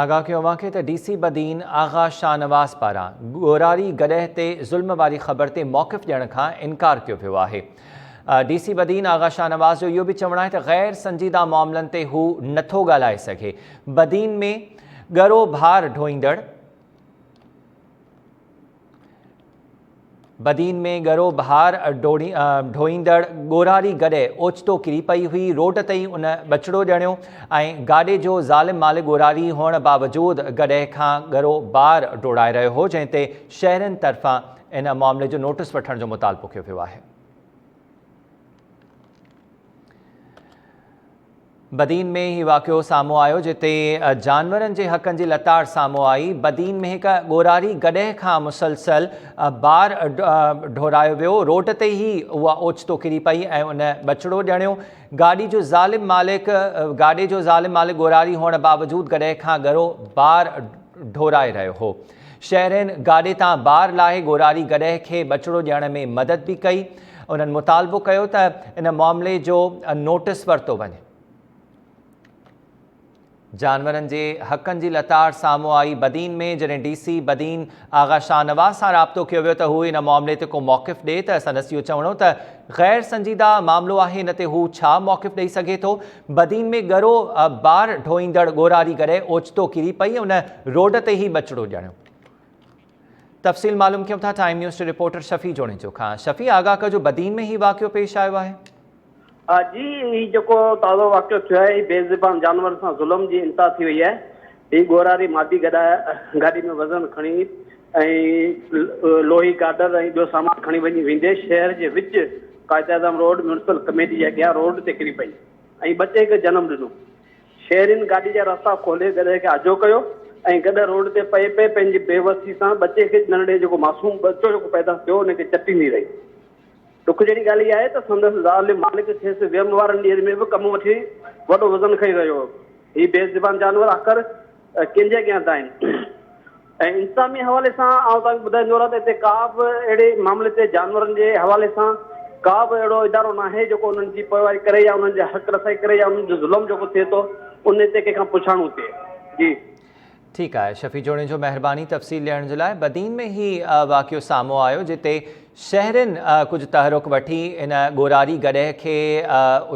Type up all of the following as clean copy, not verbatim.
آگاهه ڪيو اوهان کي ته ڊي سي بدين آغا شاهنواز پاران ڳوراري گڏهه تي ظلم واري خبر تي موقف ڏيڻ کان انڪار ڪيو ويو آهي. ڊي سي بدين آغا شاهنواز جو اهو به چوڻ آهي ته غير سنجيده معاملن تي هو نٿو ڳالهائي سگهي. بدين ۾ ڳرو ڀار ڍوئيندڙ. بدين ۾ ڳرو ڀار ڍوئيندڙ ڳورهاري گڏهه اوچتو ڪري پئي هئي، روڊ تي ئي ان ٻچڙو ڄڻيو ۽ گاڏي جو ظالم مالڪ ڳورهاري هئڻ باوجود گڏهه کان ڳرو بار ڊوڙائي رهيو هو، جنهن تي شهرين طرفان ان معاملي جو نوٽيس وٺڻ جو مطالبو ڪيو ويو آهي. بدين ۾ هي واقعو سامهون آيو جتي جانورن جي حقن جي لتاڙ سامهون آئي، بدين ۾ هڪ ڳورهاري گڏهه کان مسلسل بار ڍورايو ويو، روڊ تي ئي اها اوچتو ڪري پئي ۽ ان ٻچڙو ڄڻيو، گاڏي جو ظالم مالڪ گاڏي جو ظالم مالڪ ڳورهاري هئڻ باوجود گڏهه کان ڳرو بار ڍورائي رهيو هو، شهرين گاڏي تان بار لاهي ڳورهاري گڏهه کي ٻچڙو ڏيڻ ۾ مدد به ڪئي. انهن مطالبو ڪيو ته ان معاملي جو نوٽيس ورتو وڃي. جانورن جي حقن جي لتاڙ سامهون آئي بدين ۾ جڏهن ڊي سي بدين آغا شاهنواز سان رابطو ڪيو ويو ته هو ان معاملي تي ڪو موقف ڏي ته سندس اهو چوڻ هو ته غير سنجيده معاملو آهي ان تي هو ڇا موقف ڏئي سگهي ٿو بدين ۾ ڳرو بار ڍوئيندڙ ڳورهاري گڏهه اوچتو ڪري پئي ان روڊ تي ئي ٻچڙو ڄڻيو. تفصيل معلوم ڪيون ٿا ٽائيم نيوز جي رپورٽر شفيع جوڻيجو کان. شفيع آگاهه ڪجو بدين ۾ هي واقعو پيش آيو آهي. جي هي جيڪو تازو واقعو ٿيو آهي هي بي زبان جانور سان ظلم جي انتها ٿي وئي آهي هي ڳورهاري مادي گڏهه گاڏي ۾ وزن کڻي ۽ لوهي گاڏر ۽ ٻيو سامان کڻي وڃي ويندي شهر جي وچ قائداعظم روڊ ميونسپل ڪميٽي جي اڳيان روڊ تي ڪري پئي ۽ ٻچي کي جنم ڏنو شهرين گاڏي جا رستا کولي گڏهه کي آجو ڪيو ۽ گڏهه روڊ تي پئي پئي پنهنجي بي وسي سان ٻچي کي ننڍڙي جيڪو معصوم ٻچو جيڪو پيدا ٿيو ان کي چٽيندي رهي. ڏک جهڙي ڳالهه اها آهي ته سندس ظالم مالڪ کيس ويم وارن ڏينهن ۾ به ڪم وٺي وڏو وزن کڻي رهيو هو. هي بي زبان جانور آخر ڪنهن جي اڳيان دانهين؟ ۽ انتظامي حوالي سان آئون توهان کي ٻڌائيندو رهان ته هتي ڪا به اهڙي معاملي تي جانورن جي حوالي سان ڪا به اهڙو ادارو ناهي جيڪو انهن جي پوئواري ڪري يا انهن جي حق رسائي ڪري يا انهن جو ظلم جيڪو ٿئي ٿو ان تي ڪنهن کان پڇاڻو ٿئي جي. ٺيڪ آهي شفيع جوڻيجو مهرباني تفصيل ڏيڻ جي لاء بدين ۾ هي واقعو سامهون آيو جتي شهرين ڪجهه تحرڪ وٺي ان ڳورهاري گڏهه کي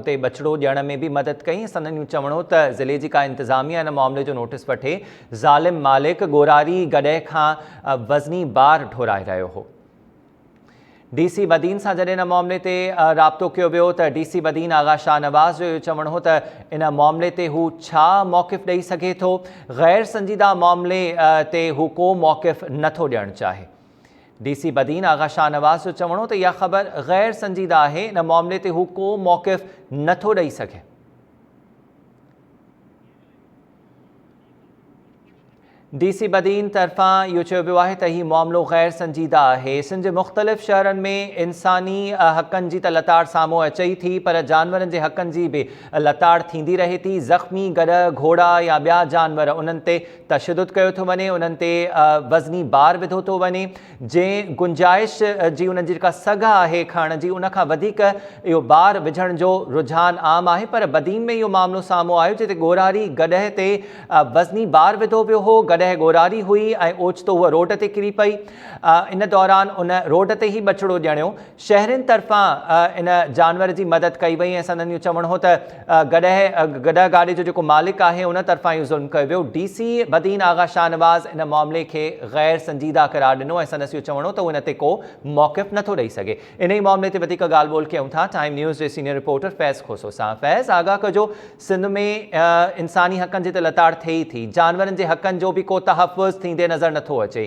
اتي ٻچڙو ڏيڻ ۾ به مدد ڪئي ۽ سندن اهو چوڻ هو ته ضلعي جي ڪا انتظاميا ان معاملي جو نوٽيس وٺي ظالم مالڪ ڳورهاري گڏهه کان وزني بار ڍورائي رهيو هو. ڊي سي بدين سان جڏهن ان معاملي تي رابطو ڪيو ويو ته ڊي سي بدين آغا شاهنواز جو اهو چوڻ هو ته ان معاملي تي هو ڇا موقف ڏئي سگهي ٿو، غير سنجيده معاملي تي هو ڪو موقف نٿو ڏيڻ چاهي. ڊي سي بدين آغا شاهنواز جو چوڻ هو ته اها خبر غير سنجيده آهي، ان معاملي تي هو ڪو موقف نٿو ڏئي سگهي. ڊي سي بدين طرفان اهو چيو ويو آهي ته هي معاملو غير سنجيده آهي، سنڌ جي مختلف شهرن ۾ انساني حقن جي ته لتاڙ سامهون اچي ئي ٿي پر جانورن جي حقن جي به لتاڙ ٿيندي رهي ٿي، زخمي گڏهه، گهوڙا يا ٻيا جانور انهن تي تشدد ڪيو ٿو وڃي، انهن تي وزني بار وڌو ٿو وڃي، جنهن گنجائش جي انهن جي جيڪا سگهه آهي کڻڻ جي ان کان وڌيڪ اهو بار وجهڻ جو رجحان عام آهي پر بدين ۾ اهو معاملو سامهون آيو جتي ڳورهاري گڏهه تي وزني بار وڌو ويو هو، گڏهه ڳورهاري هئي ۽ اوچتو هوء روڊ تي ڪري پئي، ان دوران ان روڊ تي ئي ٻچڙو ڄڻيو، شهرين طرفان ان جانور جي مدد ڪئي وئي ۽ سندن اهو چوڻ هو ته گڏهه گڏهه گاڏي جو جيڪو مالڪ آهي ان طرفان اهو ظلم ڪيو ويو. ڊي سي بدين آغا شاهنواز ان معاملي کي غير سنجيده قرار ڏنو ۽ سندس اهو چوڻ هو ته هو ان تي ڪو موقف نٿو ڏئي سگهي. انهي معاملي تي وڌيڪ ڳالهه ٻولهه ڪيون ٿا ٽائيم نيوز جي سينيئر رپورٽر فيض کوسو سان. فيض آگاهه ڪجو سنڌ ۾ انساني حقن جي ته لتاڙ ٿئي ئي ٿي جانورن جي حقن جو به ڪو تحفظ ٿيندي نظر نٿو اچي.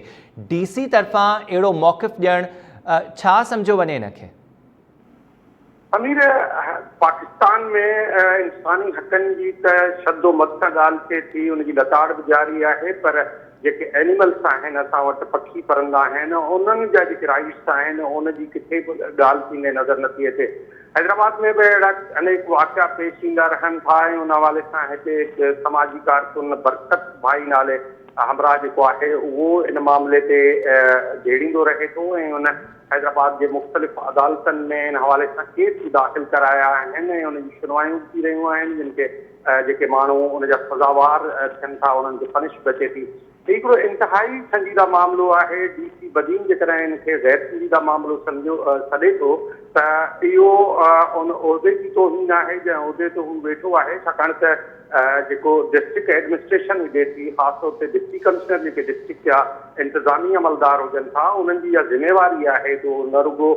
ڊي سي طرفان اهڙو موقف ڏيڻ ڇا سمجهيو وڃي ان کي؟ امير، پاڪستان ۾ انساني حقن جي ته شد و مد سان ڳالهه ٿئي ٿي، ان جي لتاڙ به جاري آهي پر جيڪي اينيملس آهن اسان وٽ پکي پرندا آهن انهن جا جيڪي رائيٽس آهن ان جي ڪٿي به ڳالهه ٿيندي نظر نٿي اچي. حيدرآباد ۾ به اهڙا انيڪ واقعا پيش ايندا رهن ٿا ۽ ان حوالي سان هتي هڪ سماجي ڪارڪن برڪت ڀائي نالي همراهه جيڪو آهي اهو ان معاملي تي جهيڙيندو رهي ٿو ۽ ان حيدرآباد جي مختلف عدالتن ۾ ان حوالي سان ڪيس به داخل ڪرايا آهن ۽ ان جون شنوايون به ٿي رهيون آهن جن کي جيڪي ماڻهو ان جا سزاوار ٿين ٿا انهن کي پنش به اچي ٿي. هي هڪڙو انتهائي سنجيده معاملو آهي، ڊي سي بدين جيڪڏهن ان کي غير سنجيده معاملو سمجهيو سڏي ٿو ته اهو ان عهدي جي توهين آهي جنهن عهدي تي هو ويٺو آهي، ڇاڪاڻ ته جيڪو ڊسٽرڪٽ ايڊمنسٽريشن هجي ٿي خاص طور تي ڊپٽي ڪمشنر جيڪي ڊسٽرڪٽ جا انتظامي عملدار هجن ٿا انهن جي اها ذميواري آهي ته اهو نه رڳو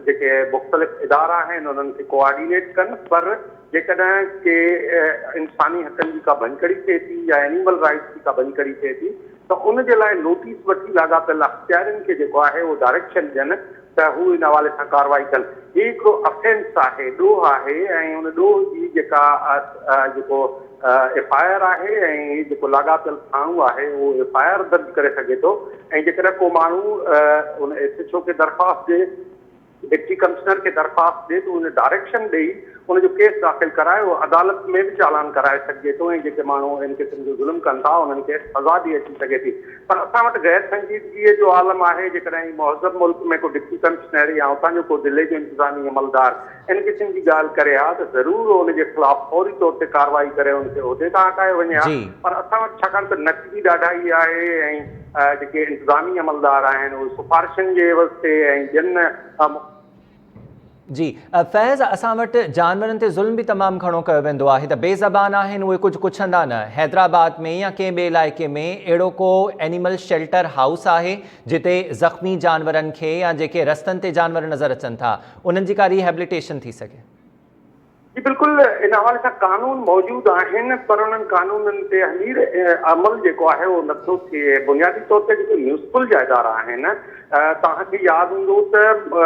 جيڪي مختلف ادارا آهن انهن کي ڪوآرڊينيٽ ڪن پر جيڪڏهن ڪي انساني حقن جي ڪا ڀڃڪڙي ٿئي ٿي يا اينيمل رائيٽس جي ڪا ڀڃڪڙي ٿئي ٿي ته ان جي لاء نوٽيس وٺي لاڳاپيل اختيارين کي جيڪو آهي اهو ڊائريڪشن ڏين ته هو ان حوالي سان ڪارروائي ڪن. هي هڪڙو افينس آهي، ڏوهه آهي ۽ ان ڏوهه جي جيڪا جيڪو ايف I R آهي ۽ جيڪو لاڳاپيل ٿاڻو آهي اهو ايف I R درج ڪري سگهي ٿو ۽ جيڪڏهن ڪو ماڻهو ان ايس ايڇ او کي درخواست ڏي ڊپٽي ڪمشنر کي درخواست ڏي ته ان ڊائريڪشن ڏئي ان جو ڪيس داخل ڪرائي اهو عدالت ۾ به چالان ڪرائي سگهجي ٿو ۽ جيڪي ماڻهو ان قسم جو ظلم ڪن ٿا انهن کي سزا به اچي سگهي ٿي پر اسان وٽ غير سنجيدگيء جو عالم آهي جيڪڏهن هي مهذب ملڪ ۾ ڪو ڊپٽي ڪمشنر يا اتان جو ڪو ضلعي جو انتظامي عملدار ان قسم جي ڳالهه ڪري ها ته ضرور ان جي خلاف فوري طور تي ڪارروائي ڪري ان کي عهدي تان هٽايو وڃي ها پر اسان وٽ ڇاڪاڻ ته نقدي ڏاڍائي آهي ۽ جيڪي انتظامي عملدار آهن اهي سفارشن جي عيوض تي ۽ ٻين جي فيض اسان وٽ جانورن تي ظلم به تمام گهڻو ڪيو ويندو آهي ته بي زبان آهن اهي ڪجهه ڪڇندا نه حيدرآباد ۾ يا ڪنهن ٻئي علائقي ۾ اهڙو ڪو اينيمل شيلٽر هائوس آهي جتي زخمي جانورن کي يا جيڪي رستن تي جانور نظر اچن ٿا انهن جي ڪا ريهيبليٽيشن ٿي سگهي. جي بلڪل ان حوالي سان قانون موجود آهن پر انهن قانونن تي حمير عمل جيڪو آهي اهو نٿو ٿئي بنيادي طور تي جيڪي ميونسپل جا ادارا آهن توهان کي ياد هوندو ته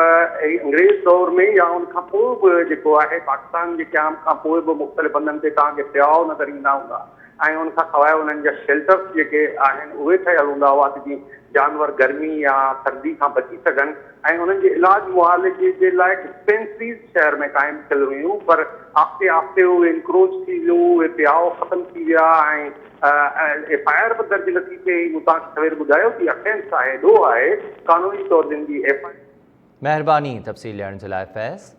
انگريز دور ۾ يا ان کان پوء به جيڪو آهي پاڪستان جي قيام کان پوء به مختلف هنڌن تي توهان کي پياء نظر ايندا هوندا ۽ ان کان سواء انهن جا شيلٽرس جيڪي آهن اهي ٺهيل هوندا هئا ته جيئن جانور گرمي يا سردي کان بچي سگهن ۽ انهن جي علاج معالجي جي لاء ڊسپينسريز شهر ۾ قائم ٿيل هيون پر آهستي آهستي اهي انڪروچ ٿي ويون اهي پياء ختم ٿي ويا ۽ ايف I R به درج نٿي ٿئي مون توهان کي سوير ٻڌايو ته افينس آهي ڏوهه آهي قانوني طور جن جي ايف I مهرباني تفصيل ڏيڻ جي لاء فيض.